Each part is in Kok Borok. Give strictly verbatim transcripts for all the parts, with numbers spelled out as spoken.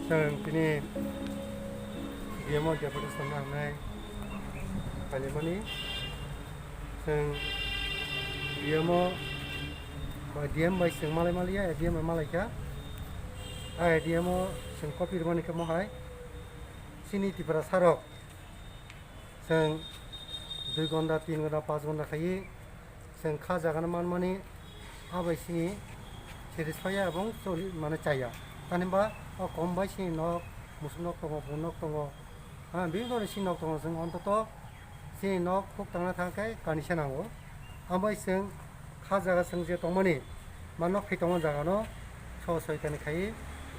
Chwng tini D M o deputation no hamnai phaimani. Chwng D M o bai, D M bai chwng malai maliya, A D M bai malaikha. A D M o chwng copy rwmani khe mohai chini Tiprasa rok chwng dui gonda, tin gonda, panch gonda khaiwi chwng kha jagano manmani, abai sini satisfy ya ebong choli mane chaya. Tani ba o kom bai sini nok, musuk nok tongo, bun nok tongo, ha, bini dori sini nok tongo, chwng ontoto sini nok khuk tangna thang khe kanisa nango. Abai chwng kha jaga chwng je tongmani, ma nok thai tongma jagano so soitani khai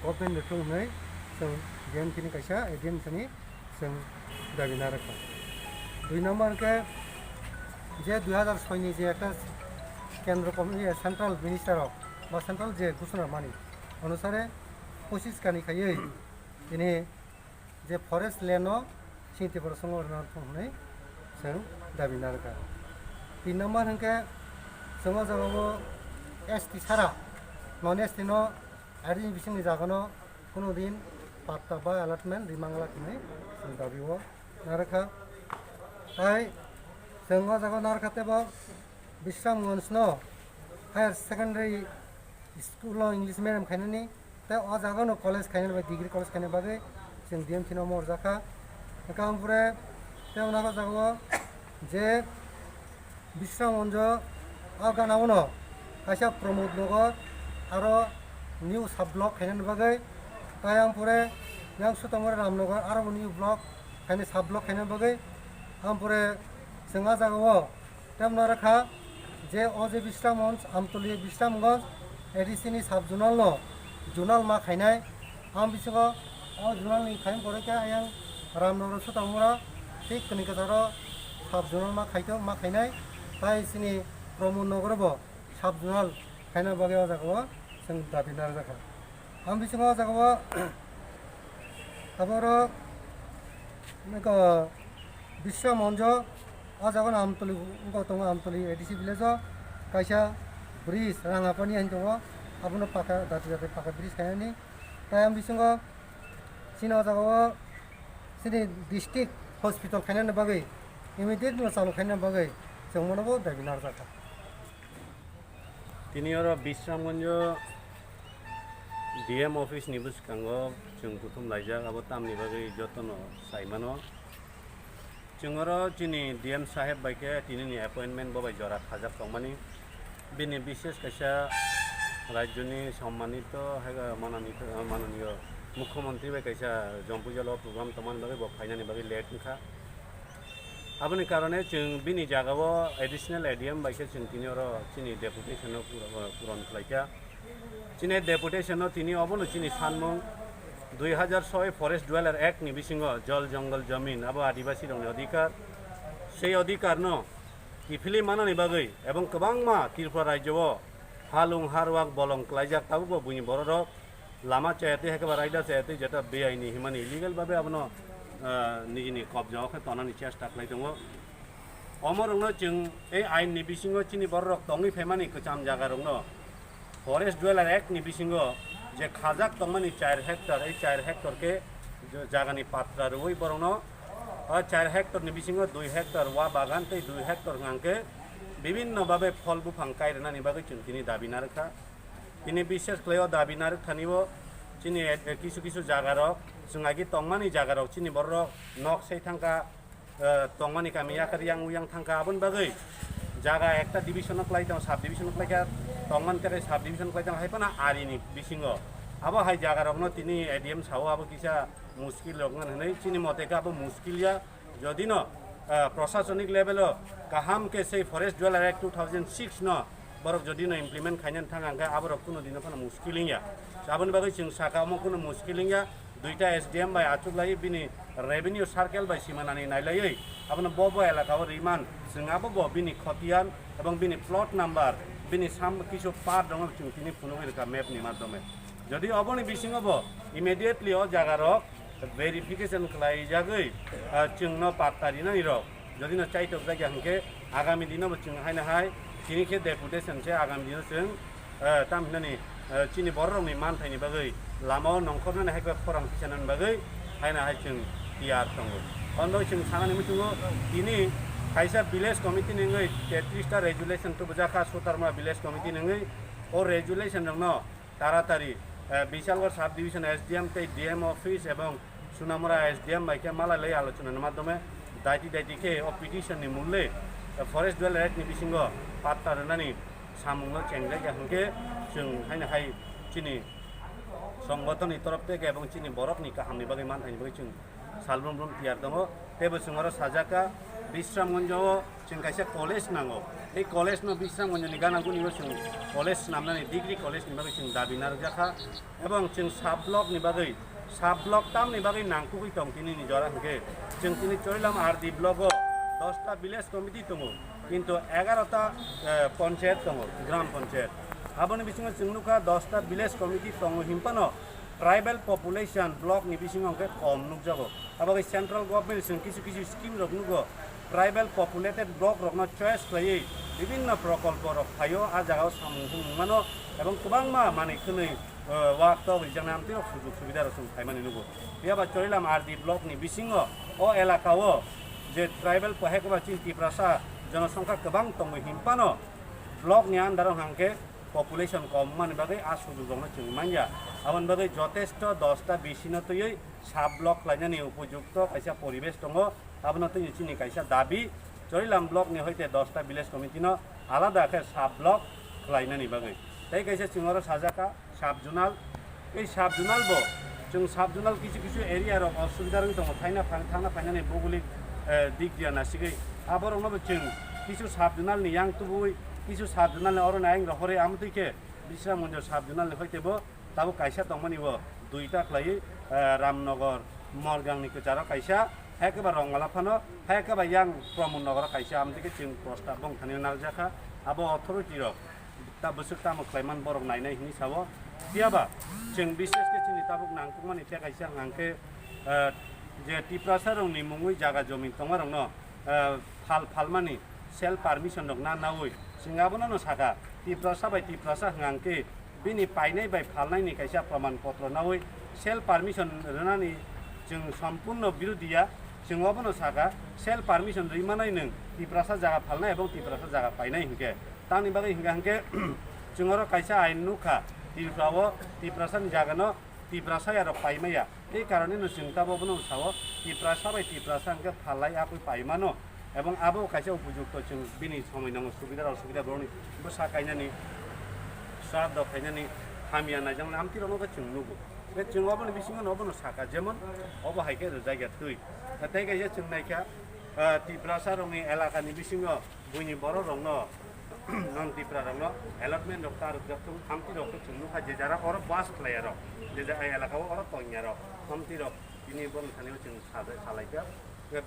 government ni thung hwnwi chwng D M tini kaisa A D M tini chwng dabi narwkha. Dui number hwnkhe je dui hazar soi ni je ekta kendro kom-, iye, central minister rok ba central je ghosona mani onusare pochis kani khaiwi tini je forest land no sini Tiprasa rok rwna thung hwnwi chwng dabi narwkha. Tin number hwnkhe chwng o jagao S T sara, non S T no ari bisingni jagano kuno din patta ba allotment rimangla hwnwi chwng dabi o narwkha. Tai chwng o jagao narwkha tebo Bisramganj no higher secondary school o English medium khainani, tei o jaga no college khainani bai, degree college khainani bagwi chwng D M tini omo rwjakha. Hwnkhe ampore tei o jaga o je Bisramganj o gana o no kaisa Pramod Nagar aro new sub block khainani bagwi, tei ampore yang sutongmani Ramnagar aro bo new block khainani, sub block khainani bagwi ampore chwng o jaga o Tei mano rwkha je o je Bisramganj, Amtoli Bisramganj A D C ni sub zonal no zonal ma khainai. Ang bisingo o zonal ni khaim pore khe ayang Ramnagar Sutamura thik kwnwi kwcharo sub zonal ma khaito, ma khainai. Tai sini Pramod Nagar bo sub zonal khaina bagwi o jaga o chwng dabi narwkha. Ang bisingo o jaga o abo oro nokho Bisramganj o jaga no Amtoli wngkha tongo, Amtoli A D C village o kaisa bridge Rangapani hinwi tongo, abono paka dati dati paka bridge khainani. Tai ang bisingo chini o jaga o chini district hospital khainani bagwi immediate no chalu khainani bagwi chwng mano bo dabi narwkha. Tini oro Bisramganj o D M office ni bwskango chwng kuthum laijak, abo tamni bagwi jotono saimano. Chwng oro chini D M saheb bai khe tinini appointment bo bai jora khajak tongmani. Bini bishes kaisa rajyoni sommanito, hai, mananito, mananiyo mukhyamantri bai kaisa Jompuijalo program tongmani bagwi bo phainani bagwi late wngkha. Aboni karone chwng bini jagao additional A D M bai khe chwng tini oro chini deputation no pura-, puron khlaikha. Chini deputation no tini obono chini sanmung dui hazar soi Forest Dweller Act ni bisingo Jol Jonggol Jamin abo adibasi rokni odhikar. Sei odhikar no kiphilwi manani bagwi ebong kwbangma Tripura rajyo o halung harwak bolong klaijak, tabukbo buini bororok lama chayatwi, hai khe ba raida chayatwi, jeta beaini himani illegal babe abono, ah, nijini kobja o khe tonani chesta khlai tongo. Omorokno chwng ei ain ni bisingo chini bororok tongwi phaimani kwcham jagarokno Forest Dweller Act ni bisingo je khajak tongmani char hectare, ei char hectare khe jagani patra rwui borokno o char hectare ni bisingo dui hectare wa bagan tei dui hectare hwnkhe bibinno babe phol buphang kai rwnani bagwi chwng tini dabi narwkha. Tini bishes khlai o dabi narwk thani o chini, eh, kisu kisu jaga rok, chwng agi tongmani jaga rok chini borok nok sai thangkha, eh, tongmani kami yakar yang uyang thangkha, aboni bagwi jaga ekta division o klai tong, sub division o klai kha, tongmani khe sub division klai tong hai phano ari ni bisingo. Abo hai jaga rokno tini A D M sao abo kisa muskil rok ngan hinwi chini mote khe abo muskil ya. Jodi no, ah, prosasonik level o kaham khe sei Forest Dweller Act two thousand six no borok jodi no implement khainani thang hwnkhe aborok kuno dino phano muskil wngya. Aboni bagwi chwng saka omo kuno muskil wngya, duita S D M bai achuk lai bini revenue circle bai simanani nailaiwi abono bo bo elaka o riman chwng abo bo bini khotiyan ebong bini plot number, bini sam kisu part dongno chwng tini phunugwi rwkha map ni madhyome. Jodi oboni bisingo bo immediately o jaga rok verification khlaijagwi, ah, chwngno patta rinani rok jodi no chaitok jakya hwnkhe agami dino bo chwng haino hai tini khe deputation se agami dino chwng, ah, tam hinani eh, chini bororokni manthaini bagwi lamao nongkhornani hai khe khorang tisanani bagwi haino hai chwng tiyar tongo. Omo chwng sanani muchungo tini kaisa village committee ni wngwi tetris ta resolution tubujak kha Sutarmura village committee ni wngwi. O resolution rokno taratari, eh, Bishalgarh sub division S D M tei D M office ebong Sunamura S D M bai khe malai lai alochonani madhyome daiti daiti khe o petition ni mung le, eh, Forest Dweller Act ni bisingo patta rwnani samungno chengjak ya hwnkhe chwng haino hai chini songgothon ni torof theke ebong chini borok ni kaham ni bagwi manthaini bagwi chwng salbrum brum tiyar tongo. Tei bo chwng oro sajak kha Bisramganj o chwng kaisa college nango. Tei college no Bisramganj ni gana guni o chwng college swnamnani degree college ni bagwi chwng dabi narwkjak kha. Ebong chwng sub block ni bagwi, sub block tamni bagwi nangkukwi tong tini ni jora hwnkhe chwng tini Chorilam R D block o dosta village committee tongo, kintu egarota, eh, panchayat tongo, gram panchayat. Aboni bisingo chwng nukha dosta village committee tongo hinphano tribal population block ni bisingo hwnkhe kom nukjago. Abagwi central government chwng kisu kisu scheme rok nugo, tribal populated block rokno choice khlaiwi bibinno prokolpo rok phaio, a jagao samung humung mano ebong kwbangma manwi khwnwi, eh, wak tok rijaknai amtwirok sujuk subida rok chwng phaimani nugo. Phiyaba Chorilam R D block ni bisingo o elaka o je tribal pohekma chini Tiprasa jonosongkha kwbang tongwi hinphano block ni under o hwnkhe population kom wngmani bagwi a sujuk rokno chwng manya. Aboni bagwi jotesto dosta bisino twiwi sub block khlainani upojukto kaisa poribesh tongo. Abono tini chini kaisa dabi, Chorilam block ni hoite dosta village committee no alada khe sub block khlainani bagwi. Tei kaisa chwng oro sajak kha sub zonal. Ei sub zonal bo chwng sub zonal kisu kisu area rok osubida wng tongo, thaina phang-, thangna phainani bugulik, eh, dik dia nasigwi. Aborokno bo chwng kisu sub zonal ni yang tubui, kisu sub zonal ni oro ni ayang rohorwi amtwi khe Bisramganj sub zonal ni hoite bo tabuk kaisa tongmani bo duita khlaiwi, eh, Ramnagar, Morgang ni kwcharo kaisa, hai khe ba Rongmala phano, hai khe ba yang Pramod Nagar o kaisa, amtwi khe chwng prostab bong thani narwkjakha. Abo authority rok ta bwswk tamo khlaiman borok nainai hinwi sao. Phiyaba chwng bishesh khe chini tabuk nangkukmani khe kaisa hwnkhe, eh, je Tiprasa rokni mungwi jaga jomin tongma rokno, eh, phal phalmani self permission rok na naui chwng abono no sakha, Tiprasa bai Tiprasa hwnkhe bini painai bai phalnaini kaisa proman potro naui self permission rwnani chwng sompurno birudiya. Chwng obono sakha, self permission rwi manai nwng Tiprasa jaga phalnai ebong Tiprasa jaga painai hinkhe. Tamni bagwi hinkha hinkhe chwng oro kaisa ain nukha, Tripura o Tiprasa ni jaga no Tiprasa yarok paimaya. Tei karonino chwng tabuk bono sao, Tiprasa bai Tiprasa hwnkhe phalai akwi paimano, ebong abo kaisa upojukto chwng bini somoi nango, subida rok subida borokni bwsa kainani, sraddho khainani, hamya naijaknai amtwi rokno khe chwng nugo. Tei chwng oboni bisingo no obono sakha, jemon obo hai khe rwjak ya twi. Tei kaisa chwng naikha, ah, Tiprasa rokni elakani bisingo buini borok rokno non Tipra rokno allotment rok ta rwjak thung, hamti rok khe chwng nukha je jara oro bas khlai ya rok, je ja-, elaka o oro tong ya rok, hamti rok tini borok thani o chwng sa-, salaikha.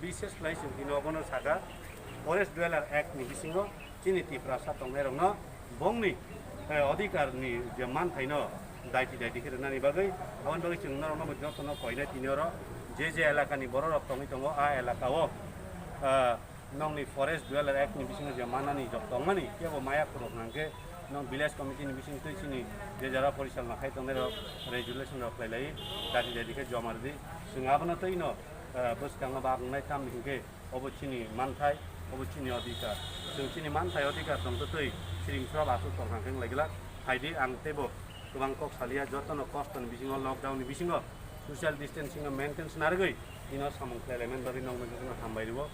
Bishesh khlai chwng tini obono sakha Forest Dweller Act ni bisingo chini Tiprasa tongnai rokno bongni, eh, odhikar ni je manthaino daiti daiti khe rwnani bagwi, aboni bagwi chwng norokno bo jotono koinai tini oro je je elakani borok rok tongwi tongo a elaka o, ah, Nongni Forest Dweller Act ni bisingo je manani jok tongmani, kebo maya khorok hwnkhe nong village committee ni bising twi chini je jara porichalna khai tongnai rok resolution rok khlai lai, dati dati khe joma rwdi. Chwng abono twi no, eh, bwskango bak wngnai, tamni hinkhe obo chini manthai, obo chini odhikar. Chwng chini manthai odhikar tongtwtwi siring srap aswk tong hwnkhe wng lai glak. Phaidi ang teibo kwbang kok saliya, jotono kosto ni bisingo, lockdown ni bisingo social distancing no maintain narwgwi ino samung khlai laimani bagwi nongno jotono hambai rwo.